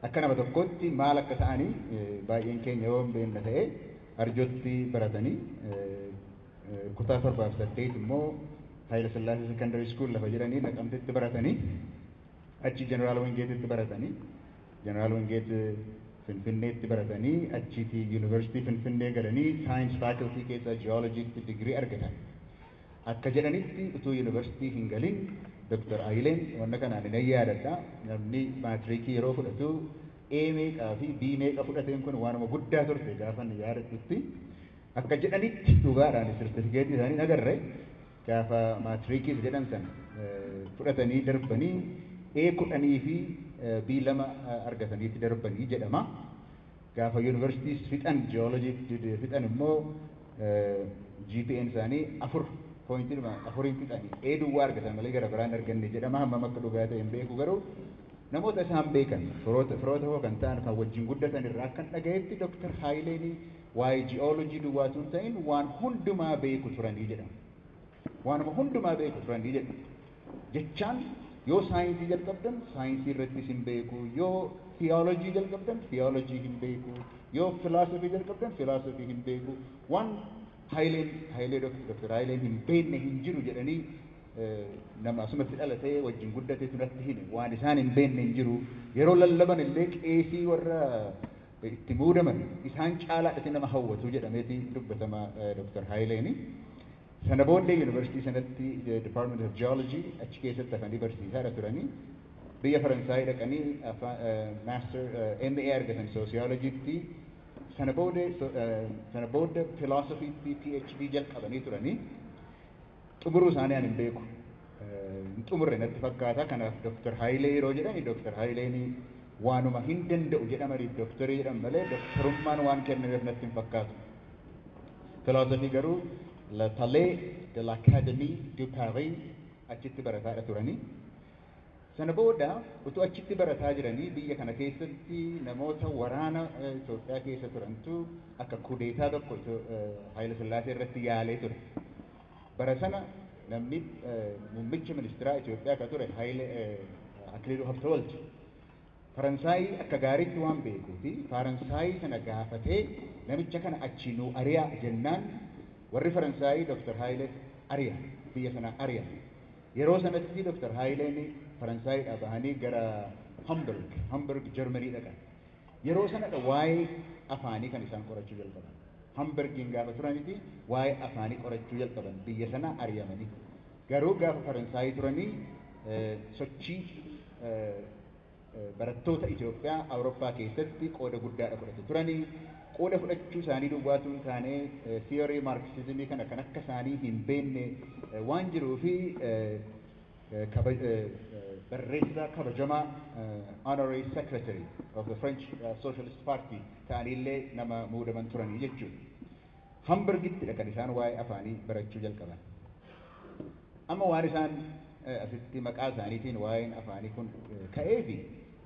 Akka nama tokkotti maal akka ta'anii baay'een keenya yoo hin beekne ta'e Arjootti baratanii kutaa 7 fi 8 immoo Haayila Sillaasee Secondary School lafa jedhanii Naqamtetti baratanii achi Jeneraal Wingeetitti baratanii Jeneraal Wingeet Finfinneetti baratanii achiiti Yuunivarsiitii Finfinnee galanii Science Faculty keessaa Geologytti digirii argatan. Akka jedhanitti utuu yuunivarsiitii hin galin Dr. Hayileen wanna kanaan hin yaadadha. Namni maatirikii yeroo fudhatu A meeqaa fi B meeqa fudhateen kun waanuma guddaa turte gaafa inni yaadatutti. Akka jedhanitti dhugaadhaan sertifikeetii isaanii agarre gaafa maatirikii jedhan sana fudhatanii darbanii A 10 fi B 2 argataniitti darbanii jedhama. Gaafa yuunivarsiitii fixan jiyoolojii fixan immoo GPN isaanii 4.4 fixanii A duwwaa argatan malee gara biraan arganne jedhama. Hammam akka dhugaa ta'e hin beeku garuu namoota isaan beekan firoota koo kan ta'an kan wajjin guddatan irraa akkan dhagayetti Dr. Hayileen waa'ee jiyoolojii duwwaatu hin ta'in waan hundumaa beeku turanii jedhama. Waanuma hundumaa beeku turanii jedhama. Jechaan yoo saayinsii jalqabdan saayinsii irrattis hin beeku, yoo theology jalqabdan theology hin beeku, yoo philosophy jalqabdan philosophy hin beeku. Waan Hayilee Dr. Hayileen hin beekne hin jiru jedhanii nama asumatti dhalatee wajjin guddateetu natti hime. Waan isaan hin beekne hin jiru. Yeroo lallaban illee qeesii warra itti muudaman isaan caalaadhati nama hawwatu jedhameeti dubbatama Dr. Hayileeni. Sana booddee yuunivarsiitii sanatti Department of Geology achi keessatti hafanii barsiisaadha turanii. Biyya Faransaayii dhaqanii Master MA argatan Sociologytti. Sana booda Philosophytti PhD jalqabanii turanii. Xumuruu isaanii ani hin beeku. Hin xumurre natti fakkaata. Kanaaf Dr. Hayilee yeroo jedhani Dr. Hayileen waanuma hin danda'u jedhamaniif doktorii jedhan malee doktorummaan waan kennameef natti hin fakkaatu. Philosophy garuu Le Palais de l'Académie de Paris achitti barataadha turanii. Sana booda utuu achitti barataa jiranii biyya kana keessatti namoota waraana Itoophiyaa keessa turantu akka kudeetaa tokko Haayila Sillaasee irratti yaalee ture. Bara sana namni muummicha ministeeraa Itoophiyaa akka ture Haayile Akiliiluu Habtewald Faransaayii akka gaariitti waan beekuu fi Faransaayii sana gaafatee namicha kana achi nu ari'a jennaan warri Faransaayii Dr. Hayilee ari'a biyya sana ari'a. Yeroo sanatti Dr. Hayileen Faransaayidhaa bahanii gara Hamburg Germany dhaqan. Yeroo sanadha waa'ee afaanii kan isaan qorachuu jalqaban. Hamburgiin gaafa turanitti waa'ee afaanii qorachuu jalqaban biyya sana ari'amanii. Garuu gaafa Faransaayii turanii sochii barattoota Itoophiyaa Awurooppaa keessatti qooda guddaadha fudhatu turanii. Qooda fudhachuu isaanii duwwaatu hin taane theory marxismii kana kan akka isaanii hin beekne waan jiruu fi barreessaa kabajamaa honorary secretary of the French Socialist Party ta'aniillee nama muudaman turanii jechuudha. Hamburgittidha kan isaan waa'ee afaanii barachuu jalqaban. Amma waan isaan asitti maqaa isaaniitiin waa'een afaanii kun ka'ee fi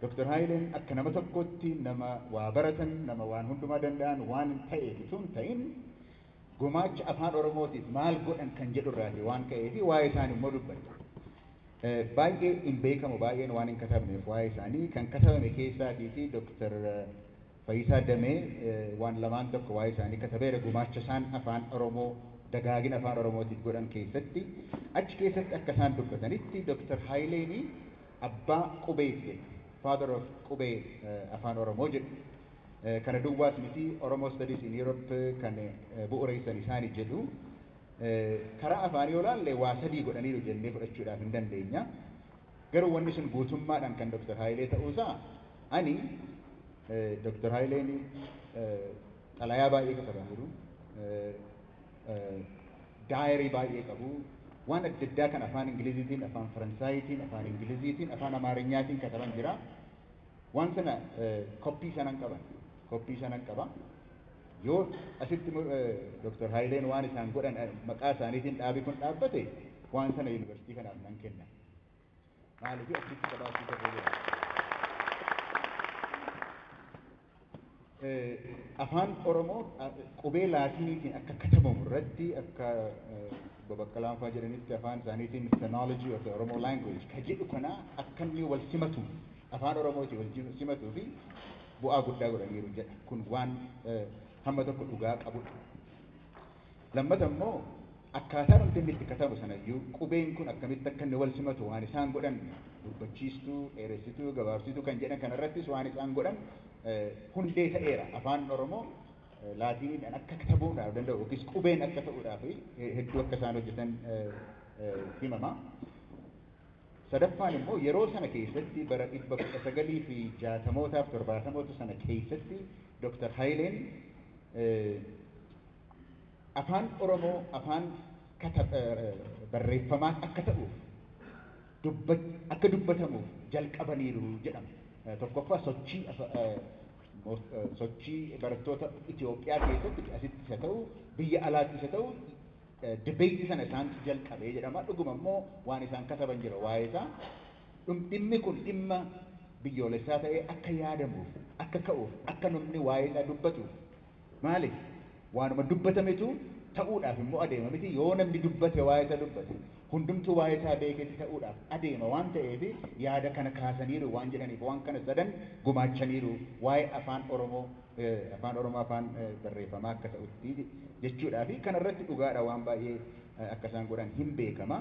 Dr. Hayileen akka nama tokkotti nama waa baratan, nama waan hundumaa danda'an waan ta'eef utuu hin ta'in gumaacha afaan Oromootiif maal godhan kan jedhu irraati waan ka'ee fi waa'ee isaanii immoo dubbata. Baay'ee hin beekamu, baay'een waan hin katabneef waa'ee isaanii kan katabame keessaatii fi Dr. Fayyisaa Damee waan lamaan tokko waa'ee isaanii katabeera gumaacha isaan afaan Oromoo dagaagina afaan Oromootiif godhan keessatti. Achi keessatti akka isaan dubbatanitti Dr. Hayileen abbaa qubeeti jedhu. Father of qubee afaan Oromoo jedhu. Kana duwwaas miti Oromo Studies in Europe kan bu'uureessan isaanii jedhu. Karaa afaanii yoo ilaalle waa sadii godhaniiru jennee fudhachuudhaaf hin dandeenya. Garuu wanni sun guutummaadhaan kan Dr. Hayilee ta'uusaa ani Dr. Hayileen xalayaa baay'ee katabaniiru. Daayirii baay'ee qabu. Waan adda addaa kan afaan Ingiliziitiin, afaan Faransaaytiin, afaan Ingiliziitiin, afaan Amaarinyaatiin kataban jira. Waan sana koppii sanan qaban. Koppii sanan qaba. Yoo asitti Dr. Hayileen waan isaan godhan maqaa isaaniitiin dhaabi kun dhaabbate waan sana yuunivarsiitii kanaaf nan kenna. Maaliif achitti qabaachuu ta'uu jira. Afaan Oromoo qubee laatiniitiin akka katabamu irratti akka Baqqalaan fa'aa jedhanitti afaan isaaniitiin phonology of the Oromo language ka jedhu kana akka inni wal simatu afaan Oromootii wajjin simatuu fi bu'aa guddaa godhaniiru jedha. Kun waan hamma tokko dhugaa qabudha. Lammata immoo akkaataa wanti inni itti katabu sanayyuu qubeen kun akkamitti akka inni wal simatu waan isaan godhan dubbachiistuu, dheeressituu, gabaabsituu kan jedhan kanarrattis waan isaan godhan hundee ta'eera. Afaan Oromoo laatiiniidhaan akka katabuudhaaf danda'u yookiis qubeen akka ta'uudhaaf hedduu akka isaan hojjetan himama. Sadaffaan immoo yeroo sana keessatti bara 1960mootaaf 70moota sana keessatti Dr. Hayileen afaan Oromoo afaan barreeffamaa akka ta'uuf akka dubbatamuuf jalqabaniiru jedhama. Tokkoffaa sochii barattoota Itoophiyaa keessatti asitti isa ta'u biyya alaatti isa ta'u debate sana isaantu jalqabee jedhama. Dhuguma immoo waan isaan kataban jira waa'ee isaa. Dhimmi kun dhimma biyyoolessaa ta'ee akka yaadamuuf, akka ka'uuf, akka namni waa'ee isaa dubbatuuf. Maaliif? Waanuma dubbatametu ta'uudhaaf immoo adeema miti yoo namni dubbate waa'ee isaa dubbate hundumtuu waa'ee isaa beeketti ta'uudhaaf adeema waan ta'eef yaada kana kaasaniiru waan jedhaniif waan kana sadan gumaachaniiru waa'ee afaan Oromoo afaan Oromoo afaan barreeffamaa akka ta'utti jechuudhaa fi kanarratti dhugaadha waan baay'ee akka isaan godhan hin beekama.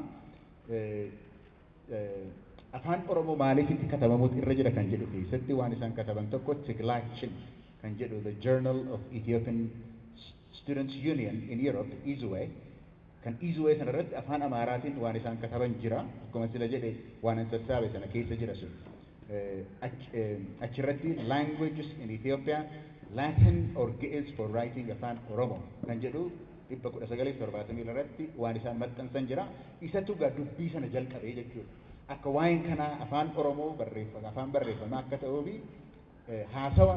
Afaan Oromoo maaliif itti katabamuutu irra jira kan jedhu keessatti waan isaan kataban tokko Tigilaachin kan jedhu The Journal of Ethiopian Students Union in Europe, IZUE, kan IZUE sanarratti afaan Amaaraatiin waan isaan kataban jira. Akkuma sila jedhe waan an sassaabe sana keessa jira sun. Achirratti languages in Ethiopia, Latin or Ge'ez for writing afaan Oromo kan jedhu 1970 irratti waan isaan maxxansan jira. Isatu gaa dubbii sana jalqabee jechuudha. Akka waa'een kanaa afaan Oromoo barreeffama afaan barreeffamaa akka ta'uufi haasawa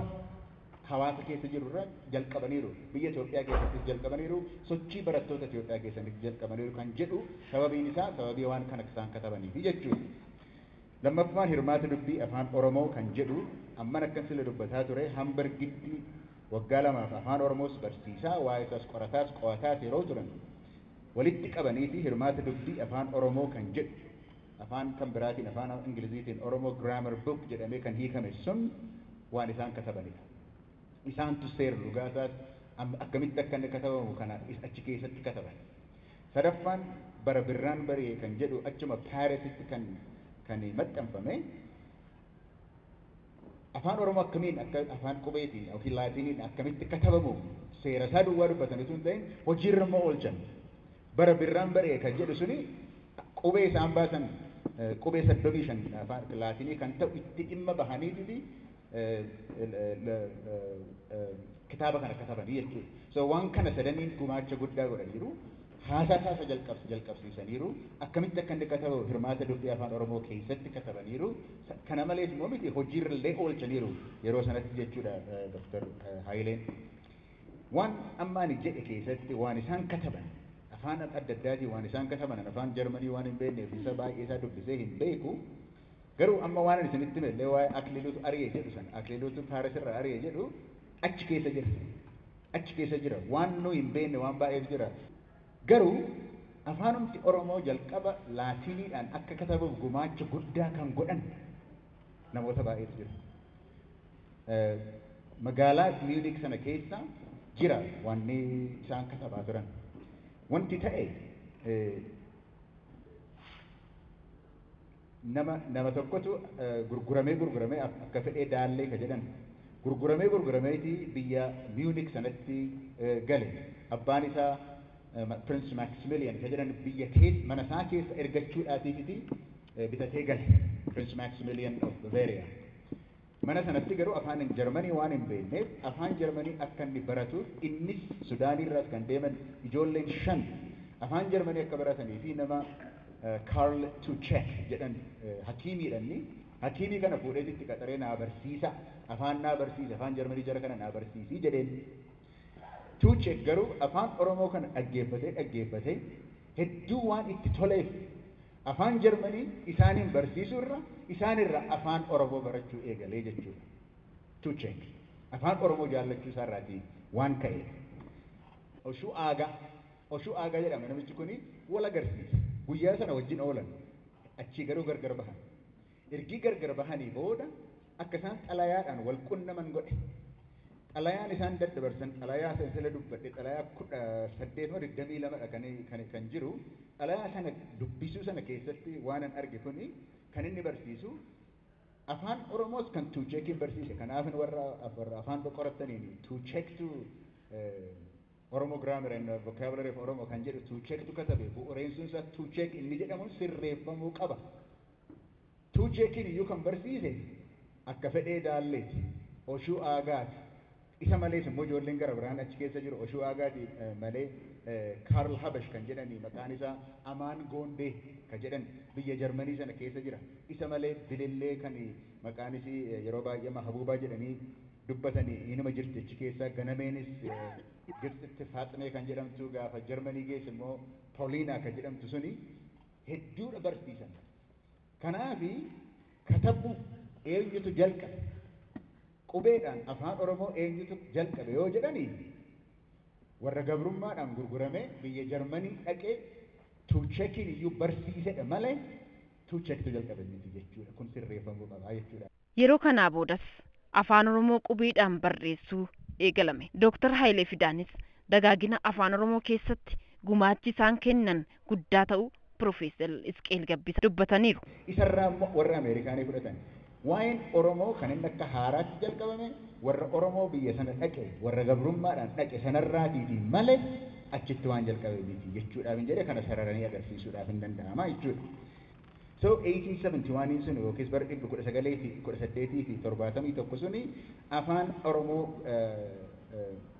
hawaasa keessa jiru irra jalqabaniiru. Biyya Itoophiyaa keessattis jalqabaniiru. Sochii barattoota Itoophiyaa keessattis jalqabaniiru kan jedhu sababiin isaa sababii waan kana isaan katabaniifi jechuudha. Lammaffaan hirmaata dubbii afaan Oromoo kan jedhu amman akkan sila dubbataa ture Hamburgitti waggaa lamaaf afaan Oromoos barsiisaa waa'ee isaas qorataas qo'ataas yeroo turan walitti qabaniiti hirmaata dubbii afaan Oromoo kan jedhu afaan kan biraatiin afaan Ingiliziitiin Oromoo Grammar Book jedhamee kan hiikame sun waan isaan katabanidha. Isaantu seera dhugaasaas akkamitti akka inni katabamu kana achi keessatti kataban. Sadaffaan bara birraan bari'e kan jedhu achuma Paarisitti kan maxxanfame afaan Oromoo akkamiin akka afaan qubeetiin yookiin laatiniin akkamitti katabamu seera isaa duwwaa dubbatanii sun ta'in hojiirra immoo oolchan. Bara birraan bari'e kan jedhu suni qubee isaan baasan qubee 35 afaan laatinii kan ta'u itti dhimma bahaniititi kitaaba kana katabanii jechuudha. So waan kana sadaniin gumaacha guddaa godhaniiru. Haasaa isaa jalqabsiisaniiru. Akkamitti akka inni katabamu hirmaata dubbii afaan Oromoo keessatti katabaniiru. Kana malees immoo miti hojiirra illee oolchaniiru yeroo sanatti jechuudha Dr. Hayileen. Waan amma ani jedhe keessatti waan isaan kataban afaan adda addaatiin waan isaan kataban afaan Jarmanii waan hin beekneef isa baay'ee isaa dubbisee hin beeku. Garuu amma waan ani isinitti hime illee waa'ee Akiliiluutu ari'e jedhu sana Akiliiluutu Paaris irraa ari'e jedhu achi keessa jira. Achi keessa jira. Waan nu hin beekne waan baay'eetu jira. Garuu afaanumti Oromoo jalqaba laatiniidhaan akka katabamu gumaacha guddaa kan godhan namoota baay'eetu jira. Magaalaa Miunik sana keessa jira wanni isaan katabaa turan. Wanti ta'e nama tokkotu gurguramee akka fedhee daallee ka jedhan gurguramee gurgurameeti biyya Miunik sanatti gale. Abbaan isaa Prince Maximilian ka jedhan biyya keessa mana isaa keessa ergachuudhaatiifiti bitatee gale Prince Maximilian of Bavaria. Mana sanatti garuu afaan Jarmanii waan hin beekneef afaan Jarmanii akka inni baratuuf innis Sudaaniirraas kan deeman ijoolleen 5 afaan Jarmanii akka baratanii fi nama Karl Tuchek jedhan hakiimiidhanni hakiimii kana fuudhee itti qaxaree naa barsiisa afaan naa barsiisa afaan Jarmanii jara kana naa barsiisii jedheen. Tuchek garuu afaan Oromoo kana dhaggeeffatee hedduu waan itti toleef afaan Jarmanii isaaniin barsiisuu irra isaanirra afaan Oromoo barachuu eegalee jechuudha. Tuchek afaan Oromoo jaallachuu isaarraatii waan ka'eef. Oshuu Aagaa jedhama namichi kuni wal agarsiisa. Guyyaa sana wajjin oolan achii garuu gargar bahan. Ergii gargar bahanii booda Akka isaan xalayaadhaan wal qunnaman godhe. Xalayaan isaan daddabarsan xalayaa sana dubbadhe xalayaa 18 22dha kan jiru. Xalayaa sana dubbisuu sana keessatti waan an arge kuni kan inni barsiisu afaan Oromoos kan Tuucheekiin barsiise. Kanaaf warra afaan qorataniin Tuucheektu Oromo Grammar and Vocabulary of Oromo kan jedhu Tuucheektu katabe, bu'uureensuun isaa Tuucheek inni jedhamu sirreeffamuu qaba. Tuucheekiin iyyuu kan barsiise akka fedhee daalleeti, Oshuu Aagaati. Isa malees immoo ijoolleen gara biraan achi keessa jiru Oshuu Aagaati malee Kaarl Habash kan jedhani maqaan isaa Amaan Goondee kan jedhan biyya Jarmanii sana keessa jira. Isa malee Bilillee kan maqaan isii yeroo baay'ee Mahabuubaa jedhanii dubbatanii inuma jirti achi keessa. Ganameenis Gibxitti Faaximee kan jedhamtu, gaafa Jarmanii geesse immoo Paulina kan jedhamtu suni hedduudha barsiisan. Kanaafi katabbu eenyutu jalqabe? Qubeedhaan afaan Oromoo eenyutu jalqabe yoo jedhani, warra gabrummaadhaan gurgurame biyya Jarmanii dhaqee Tuuchekiin iyyuu barsiisedha malee Tuuchektu jalqabe miti jechuudha. Kun sirreeffamuu qaba jechuudha. Yeroo kanaa boodas afaan Oromoo qubeedhaan barreessuu eegalame. Dooktar Hayilee Fidaanis dagaagina afaan Oromoo keessatti gumaachi isaan kennan guddaa ta'uu Piroofeesar Isqeel Gabbisa dubbataniiru. Isarraa immoo warra Ameerikaanii fudhatan. Waa'een Oromoo kan inni akka haaraatti jalqabame warra Oromoo biyya sana dhaqe, warra gabrummaadhaan dhaqe sanarraatiifi malee achitti waan jalqabe miti jechuudhaaf hin jedhe, kana sararanii agarsiisuudhaaf hin danda'ama jechuudha. So 1871 sun yookiis bara 191871 suni afaan Oromoo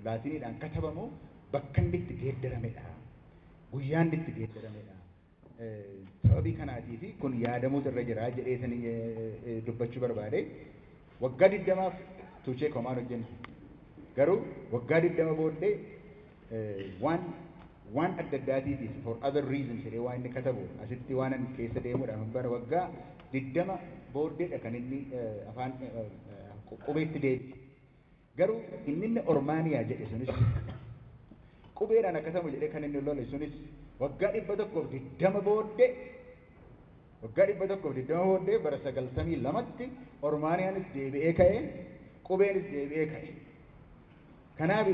laatiniidhaan katabamu bakka inni itti geeddaramedha. Guyyaan inni itti geeddaramedha. Sababii kanaatiif kun yaadamuutu irra jira jedhee sanii dubbachuu barbaade. Waggaa 20f Tuuchee komaan hojjenne. Garuu waggaa 20 booddee waan adda addaatiif, for other reasons jedhee waan inni katabu asitti waan inni keessa deemuudhaaf hin bara, waggaa 20 booddeedha kan inni afaan qubeetti deebi'e. Garuu inni Ormaaniyaa jedhe sunis, qubeedhaan akkatamu jedhee kan inni lole sunis, waggaa 120 booddee, waggaa 120 booddee bara 92tti Ormaaniyaanis deebi'ee ka'e, qubeenis deebi'ee ka'e. Kanaaf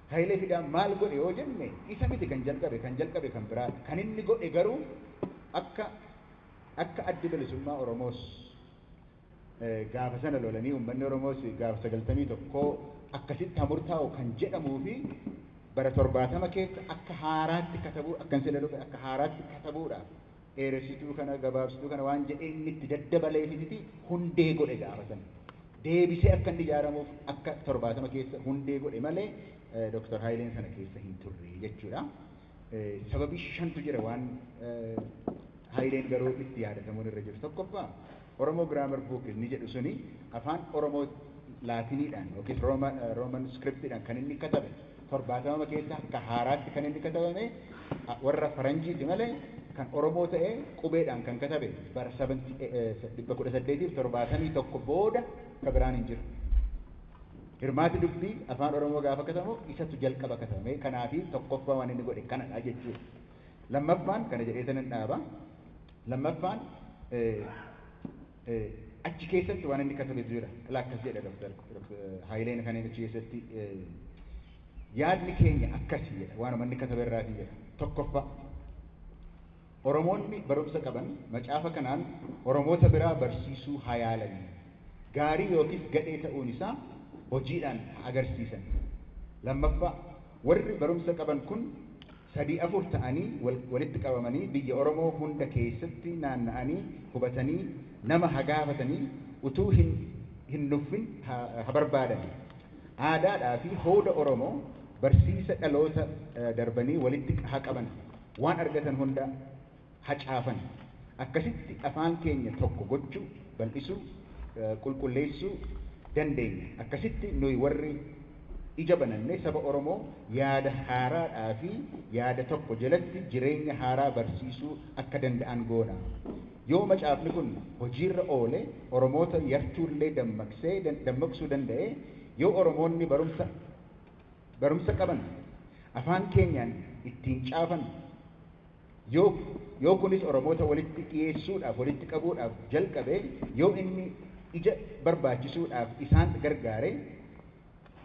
Hayilee Fidaan maal godhe yoo jenne, isa miti kan jalqabe, kan jalqabe kan biraadha. Kan inni godhe garuu akka addi bilisummaa Oromoos gaafa sana lolanii uummanni Oromoos gaafa 91 akkasitti hamurtaa'u kan jedhamuu fi bara 70 keessa akka haaraatti katabuu, akkan sila dhufe, akka haaraatti katabuudhaaf dheeressituu kana gabaabsituu kana waan jedhee inni itti daddabaleefiti hundee godhe gaafa sana. Deebisee akka inni ijaaramuuf akka 70 keessa hundee godhe malee Dr. Hayileen sana keessa hin turre jechuudha. Sababii shantu jira waan Hayileen garuu itti yaadatamuun irra jiru. Tokkoffaa, Oromoo Grammar Book inni jedhu suni afaan Oromoo laatiniidhaan yookiis Roman scriptiidhaan kan inni katabe 70 keessa akka haaraatti kan inni katabame warra faranjiiti malee kan Oromoo ta'e qubeedhaan kan katabe bara 1871 booda ka biraan hin jiru. Hirmaati dubbii afaan Oromoo gaafa katabamu isatu jalqaba katabame, kanaafi tokkoffaa waan inni godhe kanadha jechuudha. Lammaffaan kana jedhee sanan dhaaba. Lammaffaan achi keessatti waan inni katabetu jira. Ilaa, akkas jedha Dr. Hayileen kan inni achi keessatti, yaadni keenya akkasii jedha, waanuma inni katabe irraatii jedha. Tokkoffaa, Oromoonni barumsa qaban macaafa kanaan Oromoota biraa barsiisuu haa yaalanii. Gaarii yookiis gadhee ta'uun isaa hojiidhaan haa agarsiisan. Lammaffaa, warri barumsa qaban kun sadii afur ta'anii walitti qabamanii biyya Oromoo hunda keessatti naanna'anii hubatanii nama haa gaafatanii, utuu hin nuffin haa barbaadan. Aadaadhaa fi hooda Oromoo barsiisa dhaloota darbanii walitti haa qaban. Waan argatan hunda haa caafan. Akkasitti afaan keenya tokko gochuu, bal'isuu, qulqulleessuu dandeenya. Akkasitti nuyi warri ija banannee saba Oromoo yaada haaraadhaa fi yaada tokko jalatti jireenya haaraa barsiisuu akka danda'an goona. Yoo macaafni kun hojiirra oole Oromoota yartuullee dammaqsee dammaqsuu danda'e, yoo Oromoonni barumsa qaban afaan keenyaan ittiin caafan, yoo kunis Oromoota walitti dhiyeessuudhaaf, walitti qabuudhaaf jalqabe, yoo inni ija barbaachisuudhaaf isaan gargaare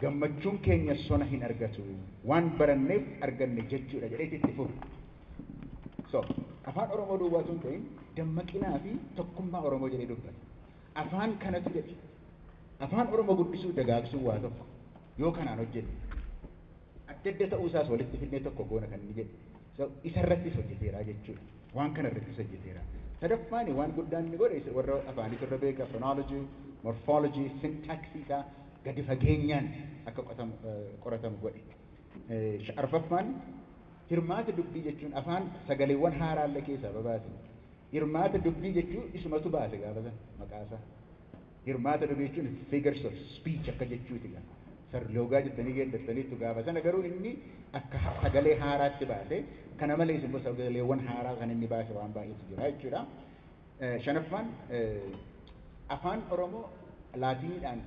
gammachuun keenya sona hin argatu waan baranneef arganne jechuudha jedhee itti fufe. So afaan Oromoo duwwaa osoo hin ta'in dammaqinaa fi tokkummaa Oromoo jedhee dubbata. Afaan kanatu jedhe afaan Oromoo guddisuu dagaagsuu waa tokko yoo kanaan hojjenne adda adda ta'uu isaas walitti fidnee tokko goona kan inni jedhe. So isarrattis hojjeteera jechuudha. Waan kanarrattis hojjeteera. Sadaffaan waan guddaan inni godhe warra afaanitu irra beeka phonology, morphology, syntax isaa gadi fageenyaan akka qoratamu godhe. Arfaffaan hirmaata dubbii jechuun afaan sagaleewwan haaraallee keessaa babaase. Hirmaata dubbii jechuun isumatu baase gaafa sana maqaa isaa. Hirmaata dubbii jechuun figures of speech akka jechuuti gaafa. Sarloogaa jettanii geeddartaniitu gaafa sana garuu inni akka sagalee haaraatti baase. Kana malees immoo sagaleewwan haaraa kan inni baase waan baay'eetu jira jechuudha. Shanaffaan afaan Oromoo laatiniidhaan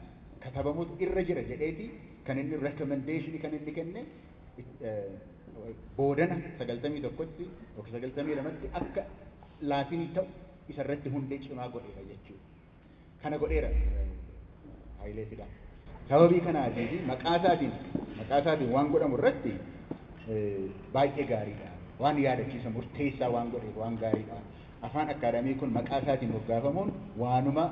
katabamutu irra jira jedheeti kan inni recommendation kan inni kenne boodana 91tti yookiin 92tti akka laatinii ta'u isarratti hundee cimaa godheera jechuudha. Kana godheera Hayilee Fidaa. Sababii kanaatii fi maqaa isaatiin waan godhamu irratti baay'ee gaariidha. Waan yaadachiisa murteessaa waan godheef waan gaariidha. Afaan akkaadamii kun maqaa isaatiin moggaafamuun waanuma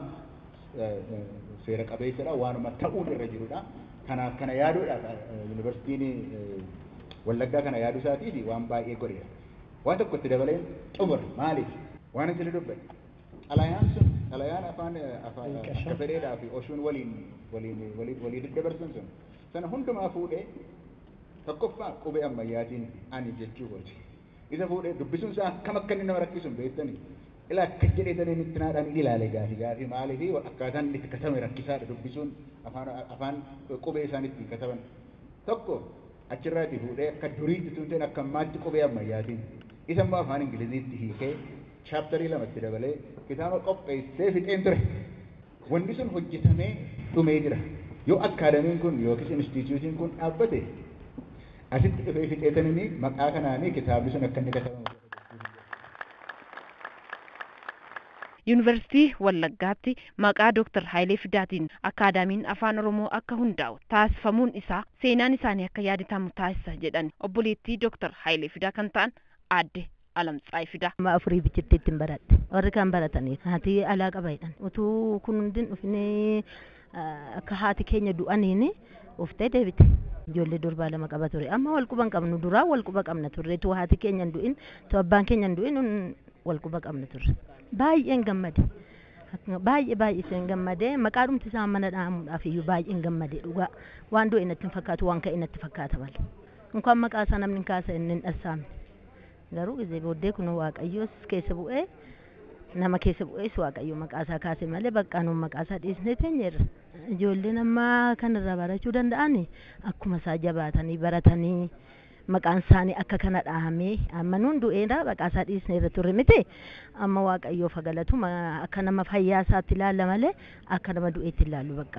seera qabeessadha, waanuma ta'uun irra jirudha. Kanaaf kana yaaduudhaaf yuunivarsiitiin Wallaggaa kana yaaduu isaatiif waan baay'ee godheera. Waan tokko itti dabaleen xumura maaliif? Waan isin dubbadhe. Xalayaan sun xalayaan afaan akka fedheedhaa fi oshuun waliin walii daddabarsan sun sana hundumaa fuudhee tokkoffaa qubee ammayyaatiin ani jechuu kooti. Isa fuudhee dubbisuun isaa akkam akka inni nama rakkisu hin beektanii. Ilaa akka jedhee saniin itti naadhaan ilaale gaafii maaliif akkaataan inni itti katame rakkisaadha dubbisuun afaan qubee isaan ittiin kataban. Tokko achirraati fuudhee akka duriitti tun ta'in akka ammaatti qubee ammayyaatiin. Isa immoo afaan Ingiliziitti hiikee chaaptarii 2tti dabalee kitaaba qopheessee fixeen ture. Wanni sun hojjetamee dhumee jira. Yoo akkaadamiin kun yookiis instituutiin kun dhaabbate asitti dhufee fixeetanii maqaa kanaanii kitaabni sun akka inni katabamu. Yuunivarsiitii Wallaggaatti maqaa Dooktar Hayilee Fidaatiin akkaadaamiin afaan Oromoo akka hundaa'u taasifamuun isaa seenaan isaanii akka yaadatamu taasisa jedhan obboleettii Dooktar Hayilee Fidaa kan ta'an aadde Alamtsaay Fidaa. Amma afurii bichitti ittiin baradhe. Warri kaan baratanii haati alaa qaba jedhan. Utuu kun hundin dhufnee akka haati keenya du'aniin uftee deebite. Ijoollee durbaa 2 qaba ture. Amma wal quba hin qabnu duraa wal quba qabna turre. Tu haati keenya hin du'in, tu abbaan keenya hin du'in wal quba qabna turre. Baay'een gammade. Baay'ee baay'iseen gammade. Maqaa dhumti isaa mana dhaamuudhaaf iyyuu baay'een gammade dhugaa. Waan du'e natti hin fakkaatu, waan ka'e natti fakkaata malee. Inkaan maqaa isaa namni hin kaasa inni hin dhassaamne. Garuu gizee booddee kun Waaqayyoos keessa bu'ee nama keessa bu'ees Waaqayyo maqaa isaa kaase malee bakka nuun maqaa isaa dhiisnee teenyeerra. Ijoolleen amma kanarraa barachuu danda'an akkuma isaa jabaatanii baratanii maqaan isaanii akka kana dhahamee amma nuun du'eera maqaa isaa dhiisneerra turre miti. Amma Waaqayyoof galatu akka nama fayyaa isaatti ilaalla malee akka nama du'eetti ilaallu bakka.